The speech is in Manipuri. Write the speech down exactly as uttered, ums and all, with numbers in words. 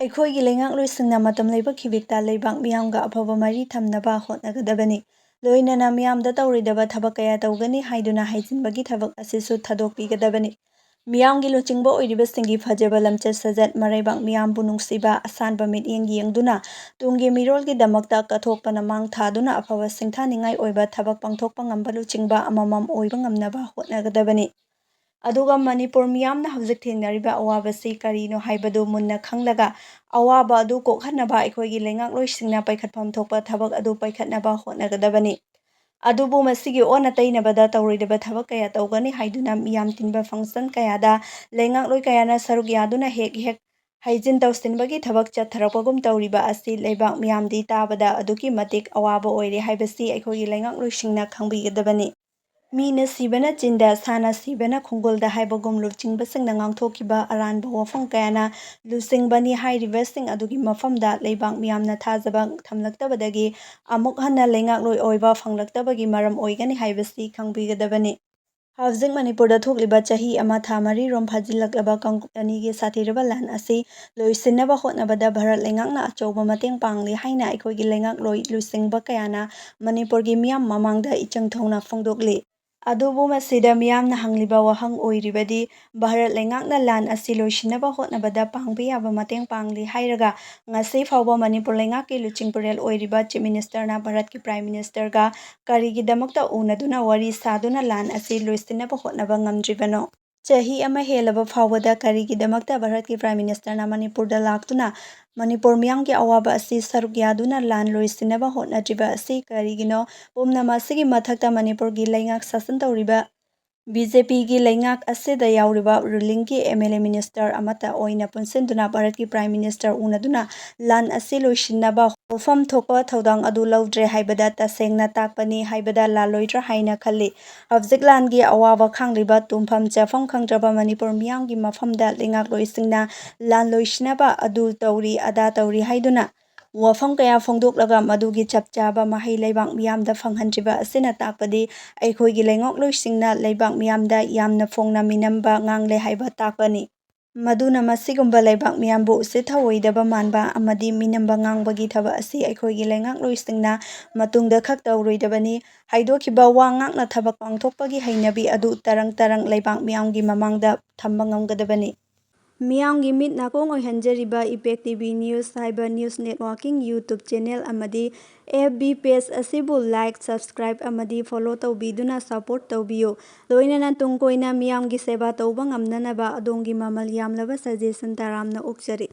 ꯑꯩꯈꯣꯏꯒꯤ ꯂꯩꯉꯥꯛꯂꯣꯏꯁꯤꯡꯅ ꯃꯇꯝ ꯂꯩꯕ ꯈꯤꯕꯤꯛꯇ ꯂꯩꯕꯥꯛ ꯃꯤꯌꯥꯝꯒ ꯑꯐꯕ ꯃꯔꯤ ꯊꯝꯅꯕ ꯍꯣꯠꯅꯒꯗꯕꯅꯤ꯫ ꯂꯣꯏꯅꯅ ꯃꯤꯌꯥꯝꯗ ꯇꯧꯔꯣꯏꯗꯕ ꯊꯕꯛ ꯀꯌꯥ ꯇꯧꯒꯅꯤ ꯍꯥꯏꯗꯨꯅ ꯍꯥꯏꯖꯤꯟꯕꯒꯤ ꯊꯕꯛ ꯑꯁꯤꯁꯨ ꯊꯥꯗꯣꯛꯄꯤꯒꯗꯕꯅꯤ꯫ ꯃꯤꯌꯥꯝꯒꯤ ꯂꯨꯆꯤꯡꯕ ꯑꯣꯏꯔꯤꯕꯁꯤꯡꯒꯤ ꯐꯖꯕ ꯂꯝꯆꯠ ꯁꯥꯖꯠ, ꯃꯔꯩꯕꯥꯛ ꯃꯤꯌꯥꯝꯕꯨ ꯅꯨꯡꯁꯤꯕ, ꯑꯁꯥꯟꯕ ꯃꯤꯠꯌꯦꯡ ꯌꯦꯡꯗꯨꯅ ꯇꯨꯡꯒꯤ ꯃꯤꯔꯣꯜꯒꯤꯗꯃꯛꯇ ꯀꯠꯊꯣꯛꯄꯅ ꯃꯥꯡ ꯊꯥꯗꯨꯅ ꯑꯐꯕ ꯁꯤꯡꯊꯥꯅꯤꯡꯉꯥꯏ ꯑꯣꯏꯕ ꯊꯕꯛ ꯄꯥꯡꯊꯣꯛꯄ ꯉꯝꯕ ꯂꯨꯆꯤꯡꯕ ꯑꯃꯃꯝ ꯑꯣꯏꯕ ꯉꯝꯅꯕ ꯍꯣꯠꯅꯒꯗꯕꯅꯤ꯫ ꯑꯗꯨꯒ ꯃꯅꯤꯄꯨꯔ ꯃꯤꯌꯥꯝꯅ ꯍꯧꯖꯤꯛ ꯊꯦꯡꯅꯔꯤꯕ ꯑꯋꯥꯕꯁꯤ ꯀꯔꯤꯅꯣ ꯍꯥꯏꯕꯗꯨ ꯃꯨꯟꯅ ꯈꯪꯂꯒ ꯑꯋꯥꯕ ꯑꯗꯨ ꯀꯣꯛꯍꯟꯅꯕ ꯑꯩꯈꯣꯏꯒꯤ ꯂꯩꯉꯥꯛꯂꯣꯏꯁꯤꯡꯅ ꯄꯥꯏꯈꯠꯐꯝ ꯊꯣꯛꯄ ꯊꯕꯛ ꯑꯗꯨ ꯄꯥꯏꯈꯠꯅꯕ ꯍꯣꯠꯅꯒꯗꯕꯅꯤ꯫ ꯑꯗꯨꯕꯨ ꯃꯁꯤꯒꯤ ꯑꯣꯟꯅ ꯇꯩꯅꯕꯗ ꯇꯧꯔꯣꯏꯗꯕ ꯊꯕꯛ ꯀꯌꯥ ꯇꯧꯒꯅꯤ ꯍꯥꯏꯗꯨꯅ ꯃꯤꯌꯥꯝ ꯇꯤꯟꯕ function ꯀꯌꯥꯗ ꯂꯩꯉꯥꯛꯂꯣꯏ ꯀꯌꯥꯅ ꯁꯔꯨꯛ ꯌꯥꯗꯨꯅ ꯍꯦꯛ ꯍꯦꯛ ꯍꯩꯖꯤꯟ ꯇꯧꯁꯤꯟꯕꯒꯤ ꯊꯕꯛ ꯆꯠꯊꯔꯛꯄꯒꯨꯝ ꯇꯧꯔꯤꯕ ꯑꯁꯤ ꯂꯩꯕꯥꯛ ꯃꯤꯌꯥꯝꯗꯤ ꯇꯥꯕꯗ ꯑꯗꯨꯛꯀꯤ ꯃꯇꯤꯛ ꯑꯋꯥꯕ ꯑꯣꯏꯔꯦ ꯍꯥꯏꯕꯁꯤ ꯑꯩꯈꯣꯏꯒꯤ ꯂꯩꯉꯥꯛꯂꯣꯏꯁꯤꯡꯅ ꯈꯪꯕꯤꯒꯗꯕꯅꯤ꯫ "ꯃꯤꯅ ꯁꯤꯕꯅ ꯆꯤꯟꯗ, ꯁꯥꯅ ꯁꯤꯕꯅ ꯈꯣꯡꯒꯣꯜꯗ" ꯍꯥꯏꯕꯒꯨꯝ ꯂꯨꯆꯤꯡꯕꯁꯤꯡꯅ ꯉꯥꯡꯊꯣꯛꯈꯤꯕ ꯑꯔꯥꯟꯕ ꯋꯥꯐꯝ ꯀꯌꯥꯅ ꯂꯨꯆꯤꯡꯕꯅꯤ ꯍꯥꯏꯔꯤꯕꯁꯤꯡ ꯑꯗꯨꯒꯤ ꯃꯐꯝꯗ ꯂꯩꯕꯥꯛ ꯃꯤꯌꯥꯝꯅ ꯊꯥꯖꯕ ꯊꯝꯂꯛꯇꯕꯗꯒꯤ ꯑꯃꯨꯛ ꯍꯟꯅ ꯂꯩꯉꯥꯛꯂꯣꯏ ꯑꯣꯏꯕ ꯐꯪꯂꯛꯇꯕꯒꯤ ꯃꯔꯝ ꯑꯣꯏꯒꯅꯤ ꯍꯥꯏꯕꯁꯤ ꯈꯪꯕꯤꯒꯗꯕꯅꯤ꯫ ꯍꯧꯖꯤꯛ ꯃꯅꯤꯄꯨꯔꯗ ꯊꯣꯛꯂꯤꯕ ꯆꯍꯤ ꯑꯃ ꯊꯥ ꯃꯔꯤ ꯔꯣꯝ ꯐꯥꯖꯤꯜꯂꯛꯂꯕ ꯀꯥꯡꯂꯨꯞ ꯑꯅꯤꯒꯤ ꯁꯥꯊꯤꯔꯕ ꯂꯥꯟ ꯑꯁꯤ ꯂꯣꯏꯁꯤꯟꯅꯕ ꯍꯣꯠꯅꯕꯗ ꯚꯥꯔꯠ ꯂꯩꯉꯥꯛꯅ ꯑꯆꯧꯕ ꯃꯇꯦꯡ ꯄꯥꯡꯂꯤ ꯍꯥꯏꯅ ꯑꯩꯈꯣꯏꯒꯤ ꯂꯩꯉꯥꯛꯂꯣꯏ ꯂꯨꯆꯤꯡꯕ ꯀꯌꯥꯅ ꯃꯅꯤꯄꯨꯔꯒꯤ ꯃꯤꯌꯥꯝ ꯃꯃꯥꯡꯗ ꯏꯆꯪ ꯊꯧꯅ ꯐꯣꯡꯗꯣꯛꯂꯤ꯫ ꯑꯗꯨꯕꯨ ꯃꯁꯤꯗ ꯃꯤꯌꯥꯝꯅ ꯍꯪꯂꯤꯕ ꯋꯥꯍꯪ ꯑꯣꯏꯔꯤꯕꯗꯤ, ꯚꯥꯔꯠ ꯂꯩꯉꯥꯛꯅ ꯂꯥꯟ ꯑꯁꯤ ꯂꯣꯏꯁꯤꯟꯅꯕ ꯍꯣꯠꯅꯕꯗ ꯄꯥꯡꯕ ꯌꯥꯕ ꯃꯇꯦꯡ ꯄꯥꯡꯂꯤ ꯍꯥꯏꯔꯒ, ꯉꯁꯤ ꯐꯥꯎꯕ ꯃꯅꯤꯄꯨꯔ ꯂꯩꯉꯥꯛꯀꯤ ꯂꯨꯆꯤꯡ ꯄꯨꯔꯦꯜ ꯑꯣꯏꯔꯤꯕ Chief Ministerꯅ ꯚꯥꯔꯠꯀꯤ Prime Ministerꯒ ꯀꯔꯤꯒꯤꯗꯃꯛꯇ ꯎꯅꯗꯨꯅ ꯋꯥꯔꯤ ꯁꯥꯗꯨꯅ ꯂꯥꯟ ꯑꯁꯤ ꯂꯣꯏꯁꯤꯟꯅꯕ ꯍꯣꯠꯅꯕ ꯉꯝꯗ꯭ꯔꯤꯕꯅꯣ? ꯆꯍꯤ ꯑꯃ ꯍꯦꯜꯂꯕ ꯐꯥꯎꯕꯗ ꯀꯔꯤꯒꯤꯗꯃꯛꯇ ꯚꯥꯔꯠꯀꯤ Prime Ministerꯅ ꯃꯅꯤꯄꯨꯔꯗ ꯂꯥꯛꯇꯨꯅ ꯃꯅꯤꯄꯨꯔ ꯃꯤꯌꯥꯝꯒꯤ ꯑꯋꯥꯕ ꯑꯁꯤ ꯁꯔꯨꯛ ꯌꯥꯗꯨꯅ ꯂꯥꯟ ꯂꯣꯏꯁꯤꯟꯅꯕ ꯍꯣꯠꯅꯗ꯭ꯔꯤꯕ ꯑꯁꯤ ꯀꯔꯤꯒꯤꯅꯣ? ꯄꯨꯝꯅꯃꯛ ꯑꯁꯤꯒꯤ ꯃꯊꯛꯇ ꯃꯅꯤꯄꯨꯔꯒꯤ ꯂꯩꯉꯥꯛ ꯁꯥꯁꯟ ꯇꯧꯔꯤꯕ BJPꯒꯤ ꯂꯩꯉꯥꯛ ꯑꯁꯤꯗ ꯌꯥꯎꯔꯤꯕ rulingꯒꯤ MLA, minister ꯑꯃꯠꯇ ꯑꯣꯏꯅ ꯄꯨꯟꯁꯤꯟꯗꯨꯅ ꯚꯥꯔꯠꯀꯤ Prime Minister ꯎꯅꯗꯨꯅ ꯂꯥꯟ ꯑꯁꯤ ꯂꯣꯏꯁꯤꯟꯅꯕ ꯇꯧꯐꯝ ꯊꯣꯛꯄ ꯊꯧꯗꯥꯡ ꯑꯗꯨ ꯂꯧꯗ꯭ꯔꯦ ꯍꯥꯏꯕꯗ ꯇꯁꯦꯡꯅ ꯇꯥꯛꯄꯅꯤ ꯍꯥꯏꯕꯗ ꯂꯥꯜꯂꯣꯏꯗ꯭ꯔꯥ ꯍꯥꯏꯅ ꯈꯜꯂꯤ꯫ ꯍꯧꯖꯤꯛ ꯂꯥꯟꯒꯤ ꯑꯋꯥꯕ ꯈꯥꯡꯂꯤꯕ ꯇꯨꯝꯐꯝ ꯆꯥꯐꯝ ꯈꯪꯗ꯭ꯔꯕ ꯃꯅꯤꯄꯨꯔ ꯃꯤꯌꯥꯝꯒꯤ ꯃꯐꯝꯗ ꯂꯩꯉꯥꯛꯂꯣꯏꯁꯤꯡꯅ ꯂꯥꯟ ꯂꯣꯏꯁꯤꯟꯅꯕ ꯑꯗꯨ ꯇꯧꯔꯤ, ꯑꯗꯥ ꯇꯧꯔꯤ ꯍꯥꯏꯗꯨꯅ ꯋꯥꯐꯝ ꯀꯌꯥ ꯐꯣꯡꯗꯣꯛꯂꯒ ꯃꯗꯨꯒꯤ ꯆꯞ ꯆꯥꯕ ꯃꯍꯩ ꯂꯩꯕꯥꯛ ꯃꯤꯌꯥꯝꯗ ꯐꯪꯍꯟꯗ꯭ꯔꯤꯕ ꯑꯁꯤꯅ ꯇꯥꯛꯄꯗꯤ ꯑꯩꯈꯣꯏꯒꯤ ꯂꯩꯉꯥꯛꯂꯣꯏꯁꯤꯡꯅ ꯂꯩꯕꯥꯛ ꯃꯤꯌꯥꯝꯗ ꯌꯥꯝꯅ ꯐꯣꯡꯅ ꯃꯤꯅꯝꯕ ꯉꯥꯡꯂꯦ ꯍꯥꯏꯕ ꯇꯥꯛꯄꯅꯤ꯫ ꯃꯗꯨꯅ ꯃꯁꯤꯒꯨꯝꯕ ꯂꯩꯕꯥꯛ ꯃꯤꯌꯥꯝꯕꯨ ꯎꯁꯤꯠ ꯊꯑꯣꯏꯗꯕ ꯃꯥꯟꯕ ꯑꯃꯗꯤ ꯃꯤꯅꯝꯕ ꯉꯥꯡꯕꯒꯤ ꯊꯕꯛ ꯑꯁꯤ ꯑꯩꯈꯣꯏꯒꯤ ꯂꯩꯉꯥꯛꯂꯣꯏꯁꯤꯡꯅ ꯃꯇꯨꯡꯗ ꯈꯛ ꯇꯧꯔꯣꯏꯗꯕꯅꯤ꯫ ꯍꯥꯏꯗꯣꯛꯈꯤꯕ ꯋꯥ ꯉꯥꯛꯅ ꯊꯕꯛ ꯄꯥꯡꯊꯣꯛꯄꯒꯤ ꯍꯩꯅꯕꯤ ꯑꯗꯨ ꯇꯔꯪ ꯇꯔꯪ ꯂꯩꯕꯥꯛ ꯃꯤꯌꯥꯝꯒꯤ ꯃꯃꯥꯡꯗ ꯊꯝꯕ ꯉꯝꯒꯗꯕꯅꯤ꯫ ꯃꯤꯌꯥꯝꯒꯤ ꯃꯤꯠ ꯅꯥꯀꯣꯡ ꯑꯣꯏꯍꯟꯖꯔꯤꯕ ꯏꯄꯦꯛ ꯇꯤ ꯚꯤ ꯅ꯭ꯌꯨꯁ ꯍꯥꯏꯕ ꯅ꯭ꯌꯨꯁ ꯅꯦꯠꯋꯥꯔꯀꯤꯡ ꯌꯨꯇ꯭ꯌꯨꯕ ꯆꯦꯅꯦꯜ ꯑꯃꯗꯤ ꯑꯦꯐ ꯕꯤ ꯄꯦꯖ ꯑꯁꯤꯕꯨ ꯂꯥꯏꯛ, ꯁꯕꯁꯀ꯭ꯔꯥꯏꯕ ꯑꯃꯗꯤ ꯐꯣꯂꯣ ꯇꯧꯕꯤꯗꯨꯅ ꯁꯄꯣꯔꯠ ꯇꯧꯕꯤꯌꯨ꯫ ꯂꯣꯏꯅꯅ ꯇꯨꯡ ꯀꯣꯏꯅ ꯃꯤꯌꯥꯝꯒꯤ ꯁꯦꯕꯥ ꯇꯧꯕ ꯉꯝꯅꯅꯕ ꯑꯗꯣꯝꯒꯤ ꯃꯃꯜ ꯌꯥꯝꯂꯕ ꯁꯖꯦꯁꯟ ꯇꯔꯥꯝꯅ ꯑꯣꯛꯆꯔꯤ꯫